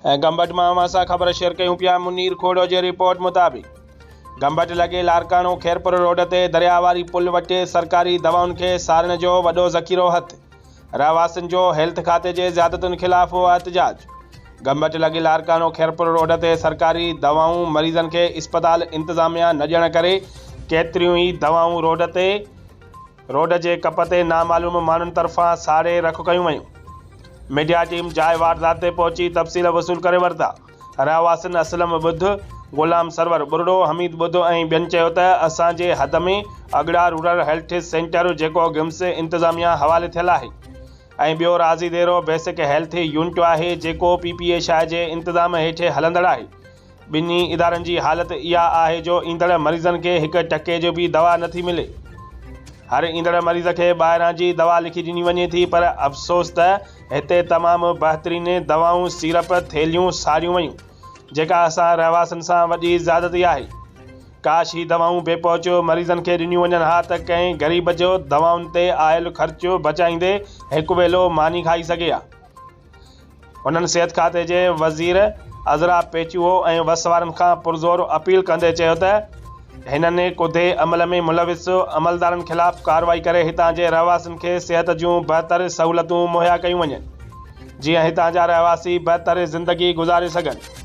۽ گمبٽ مان اوهان سان خبر شيئر ڪيون پيا منير کوڙو جي رپورٽ مطابق گمبٽ لڳي لاڙڪاڻو خيرپور روڊ تي درياء واري پل وٽ سرڪاري دوائن کي ساڙڻ جو وڏو ذخيرو هٿ، رهواسين جو هيلٿ کاتي جي زيادتين خلاف احتجاج. گمبٽ لڳي لاڙڪاڻو خيرپور روڊ تي سرڪاري دوائون مريضن کي اسپتال انتظاميا نه ڏيڻ ڪري ڪيتريون ئي دوائون روڊ تي روڊ جي ڪپ تي نامعلوم ماڻهن طرفان ساڙي رک ڪيون ويون. ميڊيا ٽيم جاء واردات تي پهچي تفصيل وصول ڪري ورتا. رهواسين اسلم ٻڌ، غلام سرور ٻرڙو، حميد ٻڌ ۽ ٻين چيو ته اسان جي حد ۾ اڳڙا رورل هيلٿ سينٽر جيڪو گمس انتظاميا حوالي ٿيل آهي ۽ ٻيو رازي ديرو بيسڪ هيلٿ يونٽ آهي جيڪو پي پي اي شاهه جي انتظام هيٺ هلندڙ آهي. ٻنهي ادارن جي حالت اها آهي جو ايندڙ مريضن کي هڪ ٽڪي جو به دوا نٿي ملي. هر ايندڙ مريض کي ٻاهران جي دوا لکي ڏني وڃي ٿي پر افسوس ته هتي تمام بهترين دوائون سيرپ ٿيلهيون ساڙيون ويون جيڪا اسان رهواسين سان وڏي زيادتي آهي. ڪاش هي دوائون بي پهچ مريضن کي ڏنيون وڃن ها ته ڪنهن غريب جو دوائن تي آيل خرچ بچائيندي هڪ ويلو ماني کائي سگهي ها. هنن صحت کاتي جي وزير عذرا پيچوهو ۽ وس وارن کان پرزور اپيل ڪندي چيو ته هنن ڪڌي عمل ۾ ملوث عملدارن خلاف ڪارروائي ڪري هتان جي رهواسين کي صحت جون بهتر سهولتون مهيا ڪيون وڃن جيئن هتان جا رهواسي بهتر زندگي گذاري سگهن.